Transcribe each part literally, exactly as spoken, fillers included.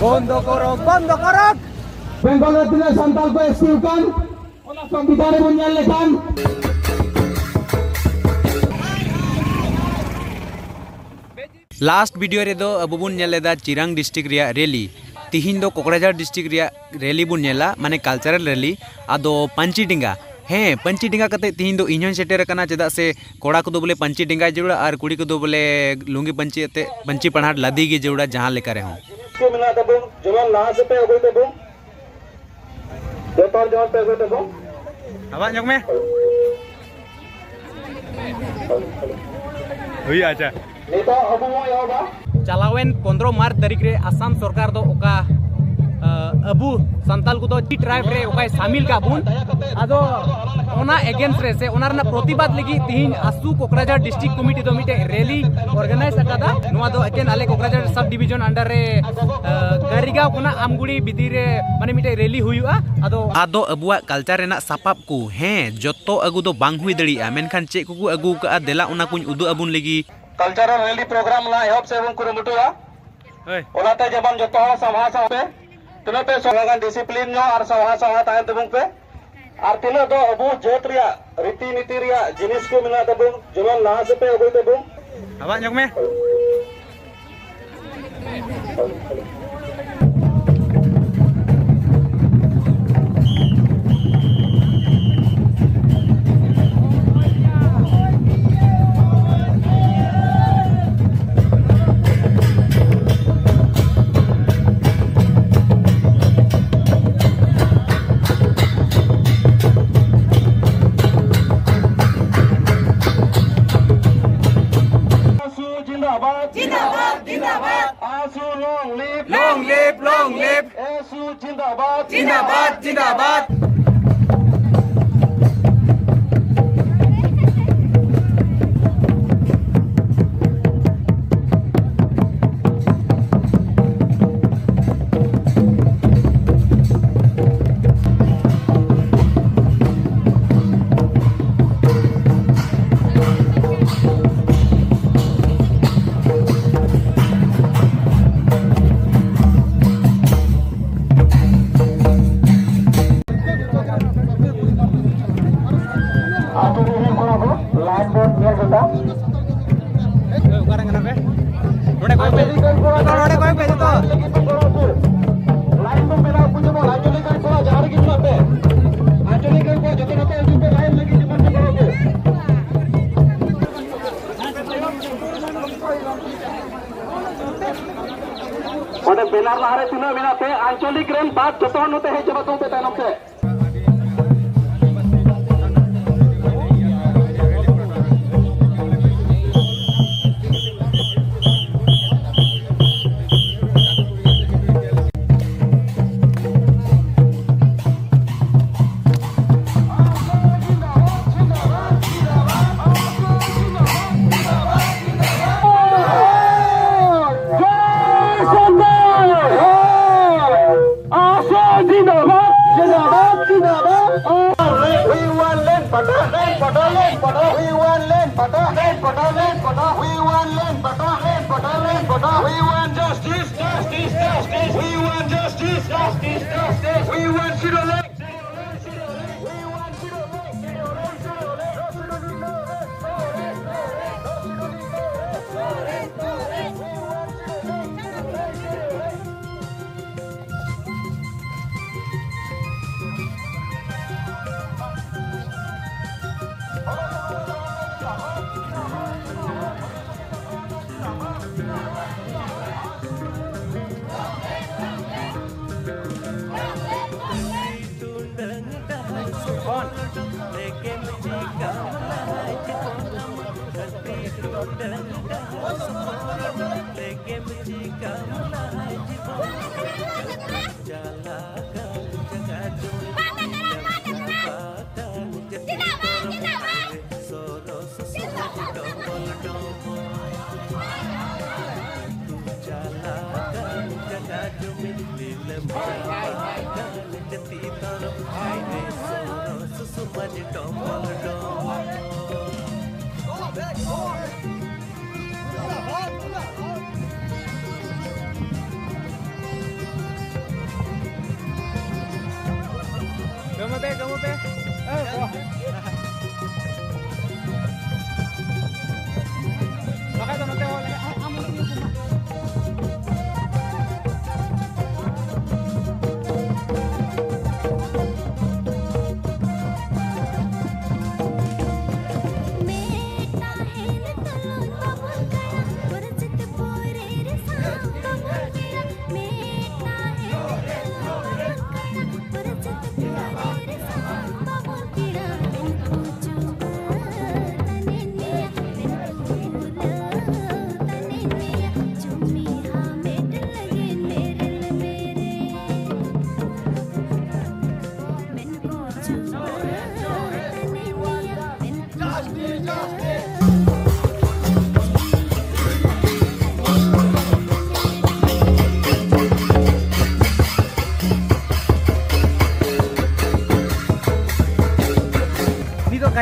ᱵᱚᱱᱫᱚ ᱠᱚᱨᱚ, ᱵᱚᱱᱫᱚ ᱠᱚᱨᱚ᱾ ᱵᱮᱝᱜᱚᱞ ᱨᱮ ᱛᱤᱱᱟᱹᱜ ᱥᱟᱱᱛᱟᱲ ᱠᱚ ᱮᱥ ᱴᱤ ᱟᱠᱟᱱ, ᱚᱱᱟ ᱥᱚᱝᱵᱤᱫᱷᱟᱱ ᱨᱮᱵᱚᱱ ᱧᱮᱞ ᱞᱮᱠᱷᱟᱱ, ᱞᱟᱥᱴ ᱵᱷᱤᱰᱤᱭᱳ ᱨᱮᱫᱚ ᱟᱵᱚ ᱵᱚᱱ ᱧᱮᱞ ᱞᱮᱫᱟ ᱪᱤᱨᱟᱝ ᱰᱤᱥᱴᱨᱤᱠᱴ ᱨᱮᱭᱟᱜ ᱨᱮᱞᱤ᱾ ᱛᱤᱦᱤᱧ ᱫᱚ ᱠᱚᱠᱲᱟᱡᱷᱟᱲ ᱰᱤᱥᱴᱨᱤᱠᱴ ᱨᱮᱭᱟᱜ ᱨᱮᱞᱤ ᱵᱚᱱ ᱧᱮᱞᱟ, ᱢᱟᱱᱮ ᱠᱟᱞᱪᱟᱨᱟᱞ ᱨᱮᱞᱤ᱾ ᱟᱫᱚ ᱯᱟᱹᱧᱪᱤ ᱰᱮᱸᱜᱟ, ᱦᱮᱸ, ᱯᱟᱹᱧᱪᱤ ᱰᱮᱸᱜᱟ ᱠᱟᱛᱮ ᱛᱤᱦᱤᱧ ᱫᱚ ᱤᱧ ᱦᱚᱸᱧ ᱥᱮᱴᱮᱨ ᱟᱠᱟᱱᱟ, ᱪᱮᱫᱟᱜ ᱥᱮ ᱠᱚᱲᱟ ᱠᱚᱫᱚ ᱵᱚᱞᱮ ᱯᱟᱹᱧᱪᱤ ᱰᱮᱸᱜᱟ ᱡᱟᱹᱨᱩᱲᱟ ᱟᱨ ᱠᱩᱲᱤ ᱠᱚᱫᱚ ᱵᱚᱞᱮ ᱞᱩᱝᱜᱤ ᱯᱟᱹᱧᱪᱤ ᱟᱛᱮ, ᱯᱟᱹᱧᱪᱤ ᱯᱟᱲᱦᱟᱴ ᱞᱟᱫᱮ ᱜᱮ ᱡᱟᱹᱨᱩᱲᱟ ᱡᱟᱦᱟᱸ ᱞᱮᱠᱟ ᱨᱮᱦᱚᱸ᱾ ᱠᱚ ᱢᱮᱱᱟᱜ ᱛᱟᱵᱚᱱ, ᱡᱮᱢᱚᱱ ᱞᱟᱦᱟ ᱥᱮᱫ ᱯᱮ ᱟᱹᱜᱩᱭ ᱛᱟᱵᱚᱱ᱾ ᱡᱚᱛᱚ ᱦᱚᱲ ᱡᱮᱢᱚᱱ ᱯᱮ ᱟᱹᱜᱩᱭ ᱛᱟᱵᱚᱱ᱾ ᱟᱵᱟᱜ ᱧᱚᱜ ᱢᱮ᱾ ᱦᱩᱭᱩᱜᱼᱟ, ᱟᱪᱪᱷᱟ᱾ ᱱᱤᱛᱚᱜ ᱟᱵᱚ ᱵᱚᱱ ᱮᱦᱚᱵᱟ᱾ ᱪᱟᱞᱟᱣᱮᱱ ᱯᱚᱱᱫᱽᱨᱚ ᱢᱟᱨᱪ ᱛᱟᱹᱨᱤᱠᱷ ᱨᱮ ᱟᱥᱟᱢ ᱥᱚᱨᱠᱟᱨ ᱫᱚ ᱚᱠᱟ, ᱟᱹ, ᱟᱵᱚ ᱥᱟᱱᱛᱟᱞ ᱠᱚᱫᱚ ᱪᱤ ᱴᱨᱟᱭᱤᱵᱽ ᱨᱮ ᱚᱠᱟᱭ ᱥᱟᱢᱤᱞ ᱠᱟᱜ ᱵᱚᱱ, ᱟᱫᱚ ᱚᱱᱟ ᱮᱜᱮᱱᱥᱴ ᱨᱮ ᱥᱮ ᱚᱱᱟ ᱨᱮᱱᱟᱜ ᱯᱨᱚᱛᱤᱵᱟᱫ ᱞᱟᱹᱜᱤᱫ ᱛᱤᱦᱤᱧ ᱟᱥᱩ ᱠᱚᱠᱨᱟᱡᱷᱟᱲ ᱰᱤᱥᱴᱨᱤᱠᱴ ᱠᱚᱢᱤᱴᱤ ᱫᱚ ᱢᱤᱫᱴᱮᱡ ᱨᱮᱞᱤ ᱚᱨᱜᱟᱱᱟᱭᱤᱡᱽ ᱟᱠᱟᱫᱟ᱾ ᱱᱚᱣᱟ ᱫᱚ ᱮᱠᱮᱱ ᱟᱞᱮ ᱠᱚᱠᱨᱟᱡᱷᱟᱲ ᱥᱟᱵ ᱰᱤᱵᱤᱡᱚᱱ ᱟᱱᱰᱟᱨ ᱨᱮ, ᱟᱹ, ᱜᱟᱨᱤᱜᱟᱸᱣ ᱠᱷᱚᱱᱟᱜ ᱟᱢᱜᱩᱲᱤ ᱵᱤᱫᱤ ᱨᱮ, ᱢᱟᱱᱮ, ᱢᱤᱫᱴᱮᱡ ᱨᱮᱞᱤ ᱦᱩᱭᱩᱜᱼᱟ᱾ ᱟᱫᱚ ᱟᱫᱚ ᱟᱵᱚᱣᱟᱜ ᱠᱟᱞᱪᱟᱨ ᱨᱮᱱᱟᱜ ᱥᱟᱯᱟᱵ ᱠᱚ, ᱦᱮᱸ, ᱡᱚᱛᱚ ᱟᱹᱜᱩ ᱫᱚ ᱵᱟᱝ ᱦᱩᱭ ᱫᱟᱲᱮᱭᱟᱜᱼᱟ, ᱢᱮᱱᱠᱷᱟᱱ ᱪᱮᱫ ᱠᱚᱠᱚ ᱟᱹᱜᱩ ᱟᱠᱟᱫᱼᱟ, ᱫᱮᱞᱟ ᱚᱱᱟ ᱠᱚᱧ ᱩᱫᱩᱜ ᱟᱵᱚᱱ ᱞᱟᱹᱜᱤᱫ᱾ ᱠᱟᱞᱪᱟᱨᱟᱞ ᱨᱮᱞᱤ ᱯᱨᱳᱜᱨᱟᱢ ᱨᱮᱱᱟᱜ ᱮᱦᱚᱵ ᱥᱮᱫ ᱵᱚᱱ ᱠᱩᱨᱩᱢᱩᱴᱩᱭᱟ᱾ ᱦᱳᱭ᱾ ᱚᱱᱟᱛᱮ ᱡᱮᱢᱚᱱ ᱡᱚᱛᱚ ᱦᱚᱲ ᱥᱟᱢᱦᱟ ᱥᱟᱢᱦᱟ ᱯᱮ, ᱛᱤᱱᱟᱹᱜ ᱯᱮ ᱥᱚᱢᱟᱜᱟᱱ ᱰᱤᱥᱤᱯᱞᱤᱱ ᱧᱚᱜ ᱟᱨ ᱥᱟᱢᱦᱟ ᱥᱟᱢᱦᱟ ᱛᱟᱦᱮᱱ ᱛᱟᱵᱚᱱ ᱯᱮ᱾ ᱟᱨ ᱛᱤᱱᱟᱹᱜ ᱫᱚ ᱟᱵᱚ ᱡᱟᱹᱛ ᱨᱮᱭᱟᱜ ᱨᱤᱛᱤ ᱱᱤᱛᱤ ᱨᱮᱭᱟᱜ ᱡᱤᱱᱤᱥ ᱠᱚ ᱢᱮᱱᱟᱜ ᱛᱟᱵᱚᱱ, ᱡᱮᱢᱚᱱ ᱞᱟᱦᱟ ᱥᱮᱫ ᱯᱮ ᱟᱹᱜᱩᱭ ᱛᱟᱵᱚᱱ᱾ ᱟᱵᱟᱜ ᱧᱚᱜ ᱢᱮ᱾ ASU zindabad. Zindabad, zindabad. ASU long live. Long live, long live. ASU zindabad. Zindabad, zindabad. Line ᱵᱚᱱ ᱵᱮᱱᱟᱣ, ᱩᱱᱠᱩ ᱡᱮᱢᱚᱱ ᱟᱧᱪᱚᱞᱤᱠ ᱨᱮᱱ ᱠᱚᱲᱟ ᱡᱟᱦᱟᱸ ᱨᱮᱜᱮ ᱢᱮᱱᱟᱜ ᱯᱮ, ᱟᱧᱪᱚᱞᱤᱠ ᱨᱮᱱ ᱠᱚᱲᱟ ᱡᱚᱛᱚ ᱱᱚᱛᱮ ᱦᱤᱡᱩᱜ ᱯᱮ, ᱞᱟᱭᱤᱱ ᱞᱟᱹᱜᱤᱫ ᱡᱮᱢᱚᱱ ᱯᱮ ᱜᱚᱲᱚ ᱠᱚ᱾ ᱚᱸᱰᱮ ᱵᱮᱱᱟᱨ ᱞᱟᱦᱟᱨᱮ ᱛᱤᱱᱟᱹᱜ ᱢᱮᱱᱟᱜ ᱯᱮ, ᱟᱧᱪᱚᱞᱤᱠ ᱨᱮᱱ ᱵᱟᱫ ᱡᱚᱛᱚ ᱦᱚᱲ ᱱᱚᱛᱮ ᱦᱮᱡ ᱪᱟᱵᱟᱜ ᱛᱟᱵᱚᱱ ᱯᱮ ᱛᱟᱭᱱᱚᱢ ᱛᱮ᱾ ᱡᱟᱭ ᱥᱟᱱᱛᱟᱲ! ᱟᱥᱚᱞ ᱡᱤᱱᱫᱟᱵᱟᱫ, ᱡᱤᱱᱫᱟᱵᱟᱫ, ᱡᱤᱱᱫᱟᱵᱟᱫ᱾ We want land ᱯᱟᱴᱟ, land ᱯᱟᱴᱟ, land ᱯᱟᱴᱟ. We want land ᱯᱟᱴᱟ, land ᱯᱟᱴᱟ, land ᱯᱟᱴᱟ. We want land ᱯᱟᱴᱟ, land ᱯᱟᱴᱟ, land ᱯᱟᱴᱟ. We want justice, justice, justice. We want justice, justice, justice. We want zero land. ᱠᱟᱹᱢᱩ ᱯᱮ, ᱠᱟᱹᱢᱩ ᱯᱮ᱾ ᱮ, ᱵᱟᱦ᱾ ᱵᱟᱠᱷᱟᱡ ᱫᱚ ᱱᱚᱛᱮ ᱦᱚᱸ ᱞᱮ-, ᱟᱢ, ᱟᱢ ᱩᱱᱤ ᱧᱩᱛᱩᱢ ᱢᱟ᱾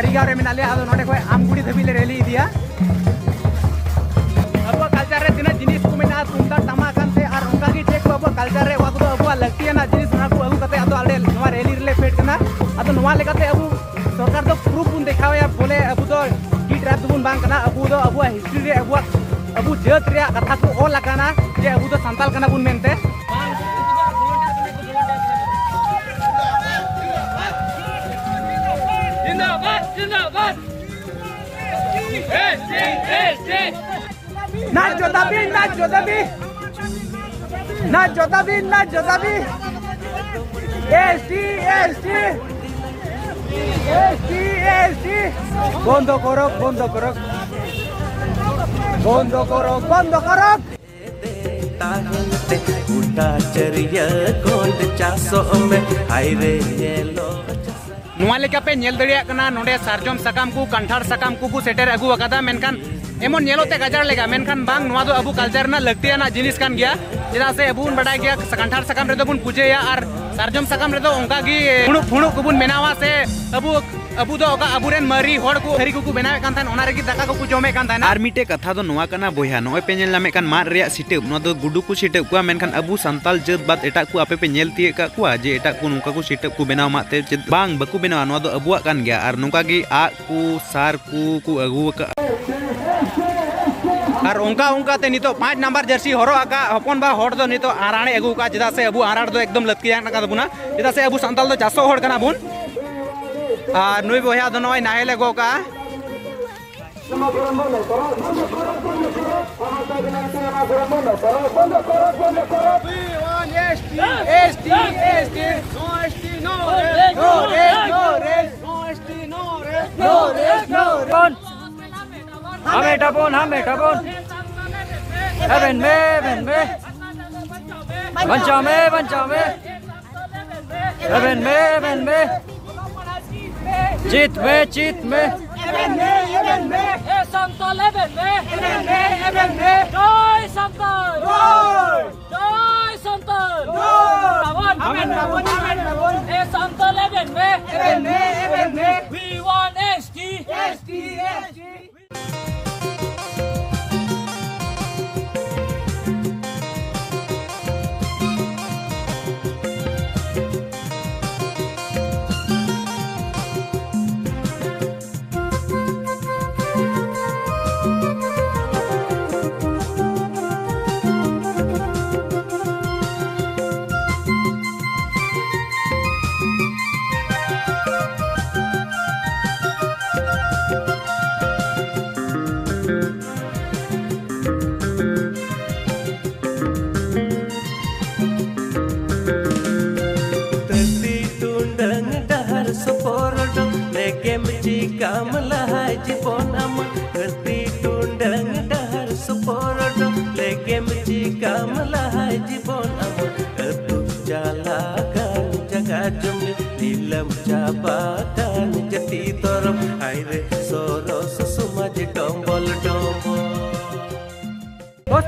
ᱠᱟᱹᱨᱤᱜᱟᱸᱣ ᱨᱮ ᱢᱮᱱᱟᱜ ᱞᱮᱭᱟ᱾ ᱟᱫᱚ ᱱᱚᱰᱮ ᱠᱷᱚᱱ ᱟᱢᱜᱩᱲᱤ ᱫᱷᱟᱹᱵᱤᱡ ᱞᱮ ᱨᱮᱞᱤ ᱤᱫᱤᱭᱟ᱾ ᱟᱵᱚᱣᱟᱜ ᱠᱟᱞᱪᱟᱨ ᱨᱮ ᱛᱤᱱᱟᱹᱜ ᱡᱤᱱᱤᱥ ᱠᱚ ᱢᱮᱱᱟᱜᱼᱟ, ᱛᱩᱢᱫᱟᱜ ᱴᱟᱢᱟᱠ ᱠᱟᱱᱛᱮ ᱟᱨ ᱚᱱᱠᱟ ᱜᱮ ᱪᱮᱫ ᱠᱚ ᱟᱵᱚᱣᱟᱜ ᱠᱟᱞᱪᱟᱨ ᱨᱮ, ᱚᱱᱟ ᱠᱚᱫᱚ ᱟᱵᱚᱣᱟᱜ ᱞᱟᱹᱠᱛᱤᱭᱟᱱᱟᱜ ᱡᱤᱱᱤᱥ, ᱚᱱᱟ ᱠᱚ ᱟᱹᱜᱩ ᱠᱟᱛᱮ ᱟᱫᱚ ᱟᱞᱮ ᱱᱚᱣᱟ ᱨᱮᱞᱤ ᱨᱮᱞᱮ ᱯᱷᱮᱰ ᱠᱟᱱᱟ᱾ ᱟᱫᱚ ᱱᱚᱣᱟ ᱞᱮᱠᱟᱛᱮ ᱟᱵᱚ ᱥᱚᱨᱠᱟᱨ ᱫᱚ ᱯᱨᱩᱯ ᱵᱚᱱ ᱫᱮᱠᱷᱟᱣᱮᱭᱟ, ᱵᱚᱞᱮ ᱟᱵᱚ ᱫᱚ ᱴᱤ ᱴᱨᱟᱭᱤᱵᱽ ᱫᱚᱵᱚᱱ ᱵᱟᱝ ᱠᱟᱱᱟ, ᱟᱵᱚ ᱫᱚ ᱟᱵᱚᱣᱟᱜ ᱦᱤᱥᱴᱨᱤ ᱨᱮ ᱟᱵᱚᱣᱟᱜ ᱟᱵᱚ ᱡᱟᱹᱛ ᱨᱮᱭᱟᱜ ᱠᱟᱛᱷᱟ ᱠᱚ ᱚᱞ ᱟᱠᱟᱱᱟ ᱡᱮ ᱟᱵᱚ ᱫᱚ ᱥᱟᱱᱛᱟᱞ ᱠᱟᱱᱟ ᱵᱚᱱ ᱢᱮᱱᱛᱮ᱾ ᱡᱤᱱᱫᱟᱵᱟᱫ, ᱡᱤᱱᱫᱟᱵᱟᱫ। S T, S T. ন্যায্য দাবি, ন্যায্য দাবি। ন্যায্য দাবি, ন্যায্য দাবি। S T, S T. S T, S T. বন্ধ করো, বন্ধ করো। বন্ধ করো, বন্ধ করো। ᱛᱟᱦᱮᱱ ᱛᱮ ᱜᱚᱴᱟ ᱪᱟᱹᱨᱭᱟᱹ ᱜᱚᱸᱰ ᱪᱟᱥᱚᱜ ᱢᱮ, ᱦᱟᱭ ᱨᱮ ᱧᱮᱞᱚᱜ ᱪᱟᱥ᱾ ᱱᱚᱣᱟ ᱞᱮᱠᱟ ᱯᱮ ᱧᱮᱞ ᱫᱟᱲᱮᱭᱟᱜ ᱠᱟᱱᱟ, ᱱᱚᱰᱮ ᱥᱟᱨᱡᱚᱢ ᱥᱟᱠᱟᱢ ᱠᱚ, ᱠᱟᱱᱴᱷᱟᱲ ᱥᱟᱠᱟᱢ ᱠᱚᱠᱚ ᱥᱮᱴᱮᱨ ᱟᱹᱜᱩ ᱟᱠᱟᱫᱟ᱾ ᱢᱮᱱᱠᱷᱟᱱ ᱮᱢᱚᱱ ᱧᱮᱞᱚᱜ ᱛᱮ ᱜᱟᱡᱟᱲ ᱞᱮᱠᱟ, ᱢᱮᱱᱠᱷᱟᱱ ᱵᱟᱝ, ᱱᱚᱣᱟ ᱫᱚ ᱟᱵᱚ ᱠᱟᱞᱪᱟᱨ ᱨᱮᱱᱟᱜ ᱞᱟᱹᱠᱛᱤᱭᱟᱱᱟᱜ ᱡᱤᱱᱤᱥ ᱠᱟᱱ ᱜᱮᱭᱟ᱾ ᱪᱮᱫᱟᱜ ᱥᱮ ᱟᱵᱚ ᱵᱚᱱ ᱵᱟᱰᱟᱭ ᱜᱮᱭᱟ, ᱠᱟᱱᱴᱷᱟᱲ ᱥᱟᱠᱟᱢ ᱨᱮᱫᱚ ᱵᱚᱱ ᱯᱩᱡᱟᱹᱭᱟ ᱟᱨ ᱥᱟᱨᱡᱚᱢ ᱥᱟᱠᱟᱢ ᱨᱮᱫᱚ ᱚᱱᱠᱟ ᱜᱮ ᱯᱷᱩᱲᱩᱜ ᱯᱷᱩᱲᱩᱜ ᱠᱚᱵᱚᱱ ᱵᱮᱱᱟᱣᱟ, ᱥᱮ ᱟᱵᱚ, ᱟᱵᱚ ᱫᱚ ᱚᱠᱟ ᱟᱵᱚᱨᱮᱱ ᱢᱟᱨᱮ ᱦᱚᱲ ᱠᱚ ᱛᱷᱟᱹᱨᱤ ᱠᱚᱠᱚ ᱵᱮᱱᱟᱣᱮᱫ ᱠᱟᱱ ᱛᱟᱦᱮᱱ, ᱚᱱᱟ ᱨᱮᱜᱮ ᱫᱟᱠᱟ ᱠᱚᱠᱚ ᱡᱚᱢᱮᱫ ᱠᱟᱱ ᱛᱟᱦᱮᱱᱟ᱾ ᱟᱨ ᱢᱤᱫᱴᱮᱡ ᱠᱟᱛᱷᱟ ᱫᱚ ᱱᱚᱣᱟ ᱠᱟᱱᱟ ᱵᱚᱭᱦᱟ, ᱱᱚᱜᱼᱚᱭ ᱯᱮ ᱧᱮᱞ ᱧᱟᱢᱮᱫ ᱠᱟᱱ ᱢᱟᱫ ᱨᱮᱭᱟᱜ ᱥᱤᱴᱟᱹᱵ, ᱱᱚᱣᱟ ᱫᱚ ᱜᱩᱰᱩ ᱠᱚ ᱥᱤᱴᱟᱹᱵ ᱠᱚᱣᱟ, ᱢᱮᱱᱠᱷᱟᱱ ᱟᱵᱚ ᱥᱟᱱᱛᱟᱞ ᱡᱟᱹᱛ ᱵᱟᱫ ᱮᱴᱟᱜ ᱠᱚ ᱟᱯᱮ ᱯᱮ ᱧᱮᱞ ᱛᱤᱭᱳᱜ ᱠᱟᱜ ᱠᱚᱣᱟ ᱡᱮ ᱮᱴᱟᱜ ᱠᱚ ᱱᱚᱝᱠᱟ ᱠᱚ ᱥᱤᱴᱟᱹᱵ ᱠᱚ ᱵᱮᱱᱟᱣᱟ ᱢᱟᱫ ᱛᱮ? ᱪᱮᱫ ᱵᱟᱝ, ᱵᱟᱠᱚ ᱵᱮᱱᱟᱣᱟ, ᱱᱚᱣᱟ ᱫᱚ ᱟᱵᱚᱣᱟᱜ ᱠᱟᱱ ᱜᱮᱭᱟ᱾ ᱟᱨ ᱱᱚᱝᱠᱟ ᱜᱮ ᱟᱜ ᱠᱚ, ᱥᱟᱨ ᱠᱚ ᱠᱚ ᱟᱹᱜᱩ ᱟᱠᱟᱫᱼᱟ᱾ ᱟᱨ ᱚᱱᱠᱟ ᱚᱱᱠᱟ ᱛᱮ ᱱᱤᱛᱚᱜ ᱯᱟᱸᱪ ᱱᱟᱢᱵᱟᱨ ᱡᱟᱹᱨᱥᱤ ᱦᱚᱨᱚᱜ ᱟᱠᱟᱫ ᱦᱚᱯᱚᱱ ᱵᱟ ᱦᱚᱲ ᱫᱚ ᱱᱤᱛᱚᱜ ᱟᱨᱟᱬᱮ ᱟᱹᱜᱩ ᱟᱠᱟᱫᱼᱟ, ᱪᱮᱫᱟᱜ ᱥᱮ ᱟᱵᱚ ᱟᱨᱟᱬ ᱫᱚ ᱮᱠᱫᱚᱢ ᱞᱟᱹᱠᱛᱤᱭᱟᱱ ᱠᱟᱱ ᱛᱟᱵᱚᱱᱟ, ᱪᱮᱫᱟᱜ ᱥᱮ ᱟᱵᱚ ᱥᱟᱱᱛᱟᱞ ᱫᱚ ᱪᱟᱥᱚᱜ ᱦᱚᱲ ᱠᱟᱱᱟ ᱵᱚᱱ᱾ ᱟᱨ ᱱᱩᱭ ᱵᱚᱭᱦᱟ ᱫᱚ ᱱᱚᱜᱼᱚᱭ ᱱᱟᱦᱮᱞ ᱮ ᱜᱚᱜ ᱠᱟᱜᱼᱟ᱾ We want S T, S T, S T. No S T, no rest. No S T, no rest. No S T, no rest. No rest, no rest. ᱵᱚᱱ ᱦᱟᱢᱮᱴᱟᱵᱚᱱ, ᱦᱟᱢᱮᱴᱟᱵᱚᱱ᱾ ᱮᱵᱷᱮᱱ ᱢᱮ, ᱮᱵᱷᱮᱱ ᱢᱮ᱾ ᱵᱟᱧᱪᱟᱣ ᱢᱮ, ᱵᱟᱧᱪᱟᱣ ᱢᱮ᱾ ᱮᱵᱷᱮᱱ ᱢᱮ, ᱮᱵᱷᱮᱱ ᱢᱮ᱾ ᱪᱤᱛ ᱢᱮ, ᱪᱤᱛ ᱢᱮ᱾ ᱮᱵᱷᱮᱱ ᱢᱮ, ᱮᱵᱷᱮᱱ ᱢᱮ᱾ ᱮ ᱥᱟᱱᱛᱟᱞ ᱮᱵᱷᱮᱱ ᱢᱮ᱾ ᱮᱵᱷᱮᱱ ᱢᱮ, ᱮᱵᱷᱮᱱ ᱢᱮ᱾ ᱡᱚᱭ ᱥᱟᱱᱛᱟᱞ᱾ ᱡᱚᱭ᱾ ᱡᱚᱭ ᱥᱟᱱᱛᱟᱞ᱾ ᱡᱚᱭ᱾ ᱟᱵᱚᱱ᱾ ᱟᱵᱚᱱ, ᱟᱵᱚᱱ, ᱟᱵᱚᱱ, ᱟᱵᱚᱱ᱾ ᱮ ᱥᱟᱱᱛᱟᱞ ᱮᱵᱷᱮᱱ ᱢᱮ᱾ ᱮᱵᱷᱮᱱ ᱢᱮ, ᱮᱵᱷᱮᱱ ᱢᱮ᱾ We want S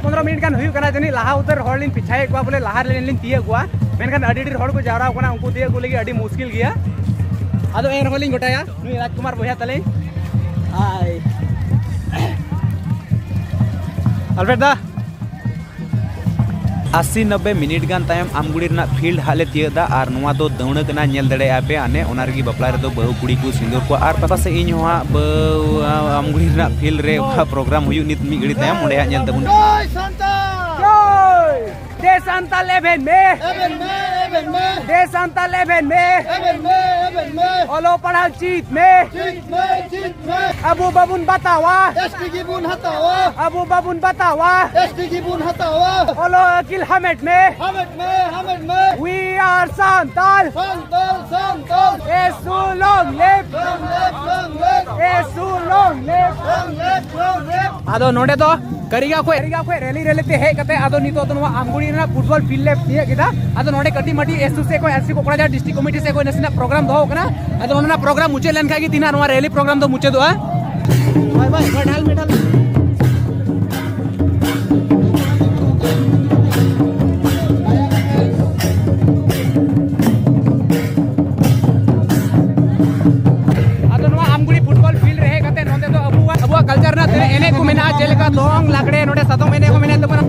ᱯᱚᱱᱨᱚ ᱢᱤᱱᱤᱴ ᱜᱟᱱ ᱦᱩᱭᱩᱜ ᱠᱟᱱᱟ ᱡᱟᱹᱱᱤᱡ, ᱞᱟᱦᱟ ᱩᱛᱟᱹᱨ ᱦᱚᱲ ᱞᱤᱧ ᱯᱤᱪᱷᱟᱭᱮᱫ ᱠᱚᱣᱟ, ᱵᱚᱞᱮ ᱞᱟᱦᱟ ᱨᱮ ᱞᱤᱧ ᱛᱤᱭᱟᱹᱜ ᱠᱚᱣᱟ, ᱢᱮᱱᱠᱷᱟᱱ ᱟᱹᱰᱤ ᱰᱷᱮᱨ ᱦᱚᱲ ᱠᱚ ᱡᱟᱣᱨᱟ ᱠᱟᱱᱟ, ᱩᱱᱠᱩ ᱛᱤᱭᱟᱹᱜ ᱠᱚ ᱞᱟᱹᱜᱤᱫ ᱟᱹᱰᱤ ᱢᱩᱥᱠᱤᱞ ᱜᱮᱭᱟ᱾ ᱟᱫᱚ ᱮᱱ ᱨᱮᱦᱚᱸ ᱞᱤᱧ ᱜᱚᱴᱟᱭᱟ, ᱱᱩᱭ ᱨᱟᱡᱽᱠᱩᱢᱟᱨ ᱵᱚᱭᱦᱟ ᱛᱟᱹᱞᱤᱧ᱾ ᱦᱟᱭ᱾ ᱟᱞᱵᱮᱨᱴ ᱫᱟ᱾ ᱟᱥᱤ ᱱᱚᱵᱵᱳᱭ ᱢᱤᱱᱤᱴ ᱜᱟᱱ ᱛᱟᱭᱚᱢ ᱟᱢᱜᱩᱲᱤ ᱨᱮᱱᱟᱜ ᱯᱷᱤᱞᱰ ᱦᱟᱸᱜ ᱞᱮ ᱛᱤᱭᱟᱹᱜ ᱮᱫᱟ᱾ ᱟᱨ ᱱᱚᱣᱟ ᱫᱚ ᱫᱟᱹᱣᱲᱟᱹ ᱠᱟᱱᱟ, ᱧᱮᱞ ᱫᱟᱲᱮᱭᱟᱜᱼᱟ ᱯᱮ ᱦᱟᱱᱮ, ᱚᱱᱟ ᱨᱮᱜᱮ ᱵᱟᱯᱞᱟ ᱨᱮᱫᱚ ᱵᱟᱹᱦᱩ ᱠᱩᱲᱤ ᱠᱚ ᱥᱤᱸᱫᱩᱨ ᱠᱚᱣᱟ᱾ ᱟᱨ ᱯᱟᱥᱟ ᱥᱮᱫ ᱤᱧ ᱦᱚᱸ ᱦᱟᱸᱜ ᱵᱟᱹ-, ᱟᱢᱜᱩᱲᱤ ᱨᱮᱱᱟᱜ ᱯᱷᱤᱞᱰ ᱨᱮ ᱚᱠᱟ ᱯᱨᱳᱜᱨᱟᱢ ᱦᱩᱭᱩᱜ ᱱᱤᱛ ᱢᱤᱫ ᱜᱷᱟᱹᱲᱤ ᱛᱟᱭᱚᱢ, ᱚᱸᱰᱮ ᱦᱟᱸᱜ ᱧᱮᱞ ᱛᱟᱵᱚᱱ᱾ ᱡᱚᱭ ᱥᱟᱱᱛᱟᱲ! ᱡᱚᱭ! ᱫᱮ ᱥᱟᱱᱛᱟᱞ ᱮᱵᱷᱮᱱ ᱢᱮ! ᱮᱵᱷᱮᱱ ᱢᱮ, ᱮᱵᱷᱮᱱ ᱢᱮ! ᱫᱮ ᱥᱟᱱᱛᱟᱞ ᱮᱵᱷᱮᱱ ᱢᱮ! ᱮᱵᱷᱮᱱ ᱢᱮ, ᱮᱵᱷᱮᱱ ᱢᱮ! ᱚᱞᱚᱜ ᱯᱟᱲᱦᱟᱣ ᱪᱮᱫ ᱢᱮ! ᱪᱮᱫ ᱢᱮ, ᱪᱮᱫ ᱢᱮ! ᱟᱵᱚ ᱵᱟᱵᱚᱱ ᱵᱟᱛᱟᱣᱟ! ᱮᱥ ᱴᱤ ᱜᱮᱵᱚᱱ ᱦᱟᱛᱟᱣᱟ! ᱟᱵᱚ ᱵᱟᱵᱚᱱ ᱵᱟᱛᱟᱣᱟ! ᱮᱥ ᱴᱤ ᱜᱮᱵᱚᱱ ᱦᱟᱛᱟᱣᱟ! ᱚᱞᱚᱜ ᱟᱹᱠᱤᱞ ᱦᱟᱢᱮᱴ ᱢᱮ! ᱦᱟᱢᱮᱴ ᱢᱮ, ᱦᱟᱢᱮᱴ ᱢᱮ! We are Santal! Santal, Santal! ASU long live! Long live, long live! ASU long live! Long live, long live! ᱟᱫᱚ ᱱᱚᱰᱮ ᱫᱚ ᱠᱟᱹᱨᱤᱜᱟᱸᱣ ᱠᱷᱚᱡ, ᱠᱟᱹᱨᱤᱜᱟᱸᱣ ᱠᱷᱚᱡ ᱨᱮᱞᱤ ᱨᱮᱞᱤ ᱛᱮ ᱦᱮᱡ ᱠᱟᱛᱮ ᱟᱫᱚ ᱱᱤᱛᱚᱜ ᱫᱚ ᱱᱚᱣᱟ ᱟᱢᱜᱩᱲᱤ ᱨᱮᱱᱟᱜ ᱯᱷᱩᱴᱵᱚᱞ ᱯᱷᱤᱞᱰ ᱞᱮ ᱛᱤᱭᱟᱹᱜ ᱠᱮᱫᱟ᱾ ᱟᱫᱚ ᱱᱚᱰᱮ ᱠᱟᱹᱴᱤᱡ ᱢᱟᱹᱴᱤᱡ ASU ᱥᱮᱫ ᱠᱷᱚᱡ, ASU ᱠᱚᱠᱲᱟᱡᱟᱲ ᱰᱤᱥᱴᱨᱤᱠᱴ ᱠᱚᱢᱤᱴᱤ ᱥᱮᱫ ᱠᱷᱚᱡ ᱱᱟᱥᱮᱱᱟᱜ ᱯᱨᱳᱜᱨᱟᱢ ᱫᱚᱦᱚ ᱠᱟᱱᱟ᱾ ᱟᱫᱚ ᱚᱱᱟ ᱯᱨᱳᱜᱨᱟᱢ ᱢᱩᱪᱟᱹᱫ ᱞᱮᱱᱠᱷᱟᱱ ᱜᱮ ᱛᱤᱱᱟᱹᱜ ᱱᱚᱣᱟ ᱨᱮᱞᱤ ᱯᱨᱳᱜᱨᱟᱢ ᱫᱚ ᱢᱩᱪᱟᱹᱫᱚᱜᱼᱟ᱾ ᱵᱟᱭ ᱵᱟᱭ ᱰᱷᱟᱞ ᱢᱮ, ᱰᱷᱟᱞ ᱢᱮ᱾ ᱟᱫᱚ ᱱᱚᱣᱟ ᱟᱢᱜᱩᱲᱤ ᱯᱷᱩᱴᱵᱚᱞ ᱯᱷᱤᱞᱰ ᱨᱮ ᱦᱮᱡ ᱠᱟᱛᱮ ᱱᱚᱛᱮ ᱫᱚ ᱟᱵᱚᱣᱟᱜ, ᱟᱵᱚᱣᱟᱜ ᱠᱟᱞᱪᱟᱨ ᱨᱮᱱᱟᱜ ᱛᱤᱱᱟᱹᱜ ᱮᱱᱮᱡ ᱠᱚ ᱢᱮᱱᱟᱜᱼᱟ, ᱡᱮᱞᱮᱠᱟ ᱫᱚᱝ, ᱞᱟᱜᱽᱲᱮ, ᱱᱚᱰᱮ ᱥᱟᱫᱚᱢ ᱮᱱᱮᱡ ᱦᱚᱸ ᱢᱮᱱᱟᱜ ᱛᱟᱵᱚᱱᱟ᱾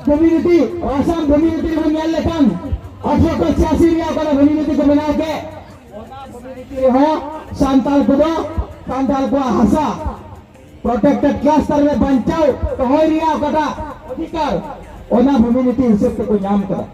ᱠᱚᱢᱤᱭᱩᱱᱤᱴᱤ, ᱟᱥᱟᱢ ᱠᱚᱢᱤᱭᱩᱱᱤᱴᱤ ᱨᱮᱵᱚᱱ ᱧᱮᱞ ᱞᱮᱠᱷᱟᱱ, ᱟᱴᱷᱨᱚᱥᱚ ᱪᱷᱤᱭᱟᱥᱤ ᱨᱮᱭᱟᱜ ᱚᱠᱟᱴᱟᱜ ᱠᱚᱢᱤᱭᱩᱱᱤᱴᱤ ᱠᱚ ᱵᱮᱱᱟᱣ ᱠᱮᱫ, ᱚᱱᱟ ᱠᱚᱢᱤᱭᱩᱱᱤᱴᱤ ᱨᱮᱦᱚᱸ ᱥᱟᱱᱛᱟᱲ ᱠᱚᱫᱚ ᱥᱟᱱᱛᱟᱲ ᱠᱚᱣᱟᱜ ᱦᱟᱥᱟ, ᱯᱨᱚᱴᱮᱠᱴᱮᱰ ᱠᱞᱟᱥᱴᱟᱨ ᱨᱮ ᱵᱟᱧᱪᱟᱣ ᱫᱚᱦᱚᱭ ᱨᱮᱭᱟᱜ ᱚᱠᱟᱴᱟᱜ ᱚᱫᱷᱤᱠᱟᱨ, ᱚᱱᱟ ᱠᱚᱢᱤᱭᱩᱱᱤᱴᱤ ᱦᱤᱥᱟᱹᱵ ᱛᱮᱠᱚ ᱧᱟᱢ ᱠᱟᱫᱟ᱾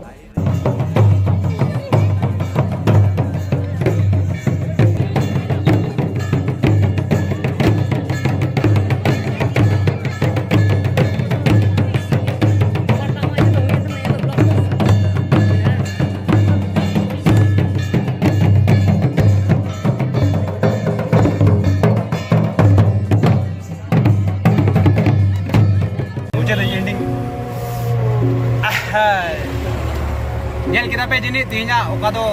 ᱠᱮᱫᱟ ᱯᱮ ᱡᱟᱹᱱᱤᱡ ᱛᱮᱦᱮᱧᱟᱜ ᱚᱠᱟ ᱫᱚ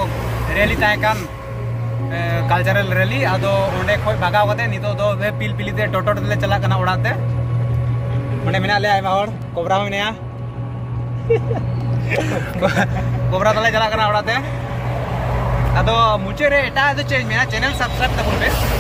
ᱨᱮᱞᱤ ᱛᱟᱦᱮᱸ ᱠᱟᱱ, ᱠᱟᱞᱪᱟᱨᱟᱞ ᱨᱮᱞᱤ᱾ ᱟᱫᱚ ᱚᱸᱰᱮ ᱠᱷᱚᱱ ᱵᱷᱟᱜᱟᱣ ᱠᱟᱛᱮ ᱱᱤᱛᱚᱜ ᱫᱚ ᱯᱤᱞᱯᱤᱞᱤ ᱛᱮ ᱴᱳᱴᱳ ᱛᱮᱞᱮ ᱪᱟᱞᱟᱜ ᱠᱟᱱᱟ ᱚᱲᱟᱜ ᱛᱮ᱾ ᱚᱸᱰᱮ ᱢᱮᱱᱟᱜ ᱞᱮᱭᱟ ᱟᱭᱢᱟ ᱦᱚᱲ, ᱠᱚᱵᱨᱟ ᱦᱚᱸ ᱢᱮᱱᱟᱭᱟ᱾ ᱠᱚᱵᱨᱟ ᱛᱟᱞᱮ ᱪᱟᱞᱟᱜ ᱠᱟᱱᱟ ᱚᱲᱟᱜ ᱛᱮ᱾ ᱟᱫᱚ ᱢᱩᱪᱟᱹᱫ ᱨᱮ ᱮᱴᱟᱜ ᱫᱚ ᱪᱮᱫ ᱤᱧ ᱢᱮᱱᱟ, ᱪᱮᱱᱮᱞ ᱥᱟᱵᱥᱠᱨᱟᱭᱤᱵ ᱛᱟᱵᱚᱱ ᱯᱮ᱾